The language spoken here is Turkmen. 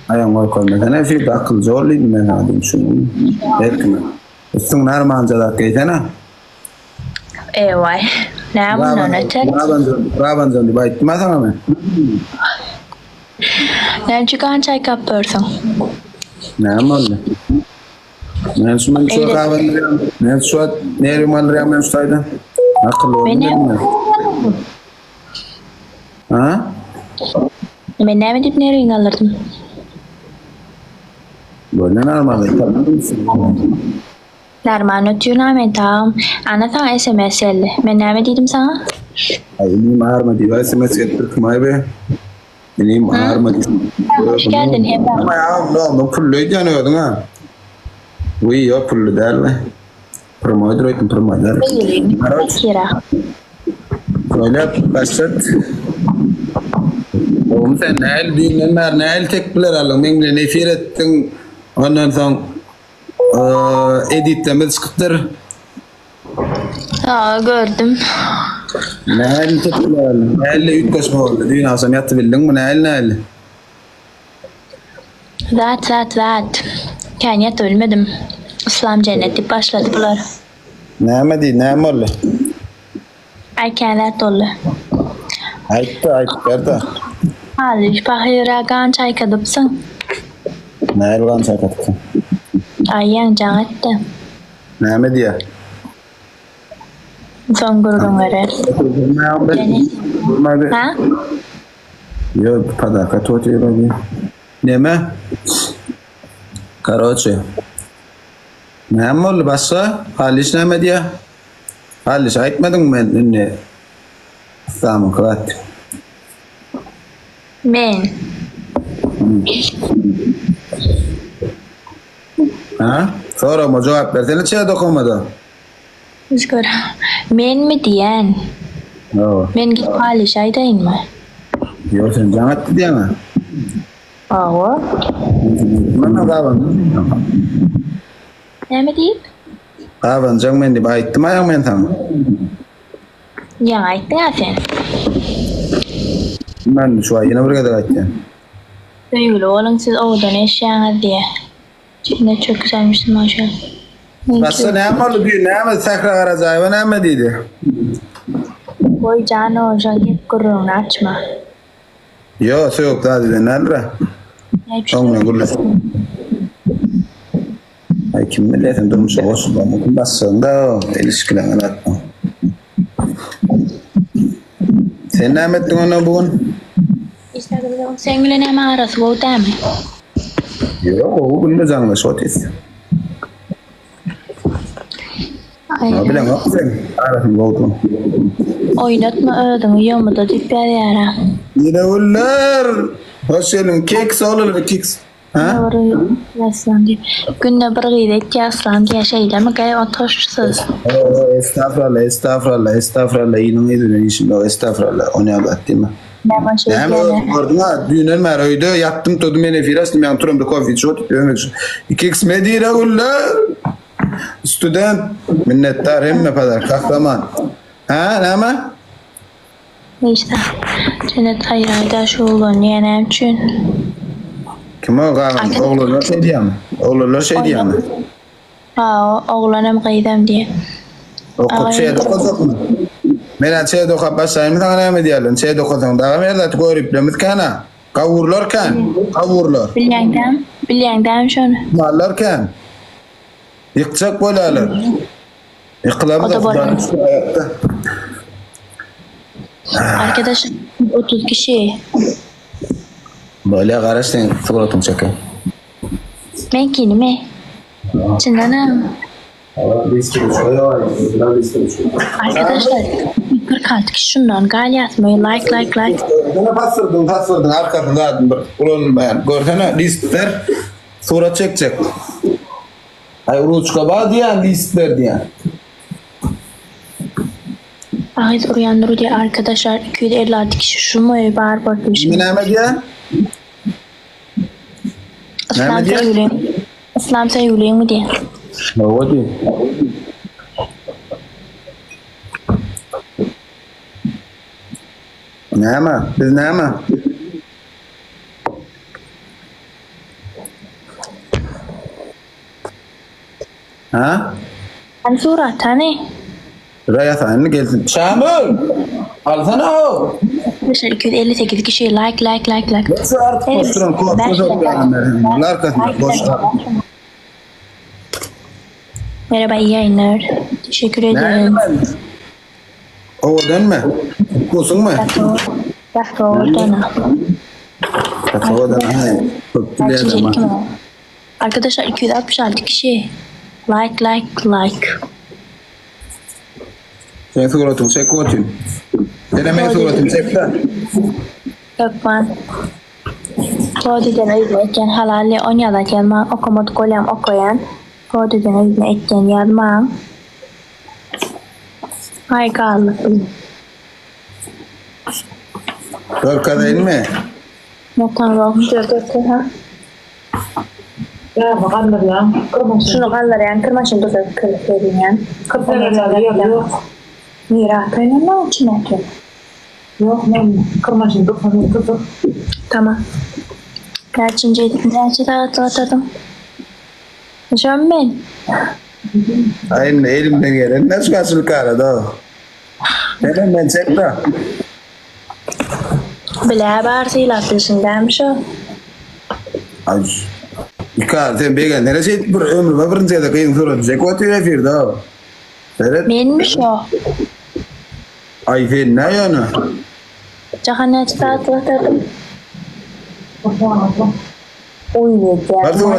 Aýagyňy görkezmesene efirde akylly bol diýdim men saňa diýdim şuny. Belki üstüň narmanja zat geýsene. Ewaý. Näme mundan öter? Rabanjan, Rabanjan diýip aýtdym-a saňa men. Näme üçin gan çaýkap ýörsüň? Näme boldy? Men şu men şu gabandyrýan. Men şu wagt nerwimi aldyrýan men şu taýda. Akylly Men boldum näme dedim men. Ha? Men näme diýip nerwiňi aldyrdym? Bolýa normal. Normal otyryn-a men tagam. Ana saňa sms geldi. Men näme diýdim saňa? Aý inim arma diýip sms gelipdir kim-aý be? Inim arma diýip. Hoş geldin Hemra. Aý agam dogdum pully öýdýän özüň-ä. Wiý ýok pully däl-le. Promoýdyr öýtdüm promoý däl. Kira. Oýlap başlat. Oglum sen nähili düýnden bäri nähili tekbiler aldyň? Meň bilen efir etdiň. Ondan soň editlerimiz çykypdyr. Ha, gördüm. Nähili tekbiler aldyň? Nähili üýtgeşme boldy? Düýn agşam ýatyp bildiňmi? Nähili nähili? Zat zat zat. Kän ýatyp bilmedim. Yslam jennet diýip başlady bular. Näme diý, näme boldy? Aý kän zat boldy. Aýtda, aýdyp berde. Halyş pahyra gan çaýkadypsyň. Nähili gan çaýkadypsyň? Aý ýaňy jaň etdi. Näme diýýär? Soň gürrüň bereris. Ha? Ýok, podarka toty bolýar. Neme? Karoçe. Näme boldy başga? Halyş näme diýýär? Halyş aýtmadyňmy men indi Yslamyňky zat. Men. Ha? Soragyma jogap bersene çe dokumada. Şükür. Menmi diýen? Hawa. Men gidip Halyşa aýdaýynmy? Ýok sen jaň etdi diýýäňä. Hawa. Men gabanjak. Näme diýip? Gabanjak men diýip aýtdym aýaň men saňa. Ýaňy aýtdyň-a sen. Men şu aý ýene bir gezek aýtýan. Söýgüli boluň siz owadan eşýäňiz diýýä. Ne çok güzelmişsin maşallah. Başga näme boldy düýn näme Sähra Garajaýewa näme diýdi? Goý jan Oguljan gep gürrüňini açma. Ýo sögüp zat eden däldir-ä. Oň bilen gürleşip. Aý kim bilýär sen durmuşa goşulmagyň kim basjagyň-da ilişkileňe zatlaň. Sen näme etdiň onda bu gün? Seň bilen näme arasy gowy dämi? Ýok, gowy günde jaňlaşyp otyrys. Näme bileňok sen arasyny gowudygyny. Oýnatma özüňi ýomuda diýip ýazýara. Ýene Hoş geldiň. Keks oglanlar keks. Ha? Aslan diýip. Günde bir gyz etýär Aslan diýýär şeýlemi gaý otoşsyz. Estagfurallah, estagfurallah, estagfurallah, iliň gyzy bilen işim ýok, estagfurallah, ony ýaly zat diýme. Näme Näme şeýdýäne? gördüň ha, düýnden bäri öýde ýatdym turdum men efir açdym, ýaňy turamda kofe içip otyp ýöne 2x Medine güller. Student minnetdar hemme padar kahraman. Ha, näme? Neyse. Jennet aýraýda şu oglan näme üçin? Kim o galan? Oglanlar şeý diýýärmi? Oglanlar şeý diýýärmi? Ha, oglan hem gyz hem diýýär. Okap şeýde okajakmy? Men şeýde okap başlaýynmy saňa näme diýerler? Şeýde okasaň dagam her zat göriplerimiz kän-a. Gawurlar kän. Gawurlar. Bilýäň dämi? Bilýäň dämi şony? Mallar kän. Ýykjak bolýarlar. Ýykylarmy O da bolar. Hudaýyň şükür aýakda. Arkadaş 30 kişi. Bolýa garaş sen suratyňy çekeýin. Meňkinimi? Çyndanam. Arkadaşlar 46 kişi şundan galýasmy? Like like like. Görsene pasyrdyň pasyrdyň arkasyny zadyny bir ulanylmaýan. Görsene list ber. Surat çekjek. Aý ruçka bar diýýän list ber diýýän. Agyz urýandyr diýýär arkadaşlar 256 kişi şumy bar bolup Näme näme diýýän? Yslam Näme diýýän? söýgüliň Yslam söýgüliňmi diýýär. Hawa diý. Näme? Biz näme? Ha? Hany surat hany? Şura ýasaýynmy gelsin. Şamil! Alsana ho! Arkadaşlar 258 kişi like like like like. Şu artyk boş duran korkma sokýanlar. Arkasynda boş. Merhaba iyi yayınlar. Teşekkür ederim. Owadanmy? Gosuňmy? Dakika oradan. Owadan. Köp bilýän Arkadaşlar 266 kişi. Like like like. Sen suratyňy çek otyn. Sen men suratymy çek-de. Hökman. Kodiden yzyna etýän halally on ýazat ýazmaň okamadyk bolýam okaýan. Kodiden yzyna etýän ýazmaň. Aý galdyk biz. Görkezeýinmi? Ýatan ýok. Ha. Ýa galdyrýan. Şunu galdyrýan kir maşyn dursa kir berýän. Kir ýok. Nirä ataýyn onda içine atyň. Ýok men kir maşyn dursa men tutup. Tamam. Näçinji näçe sagatlyk atadyň? Şom men. Aý indi elimden gelen näçe gaçylyk arada. Senem men çekde. Bilä bar sylap bilşiň dämi şo? Aý. Ika sen begenlere şeýdip bir ömrüme birinji gezek gyzyň suratyny çekip otyr efirde. Seret. Menmi şo? Aý sen nä ýöne? Jahan näçe sagatlyk atadyň? Oýun Bir edýär. surat.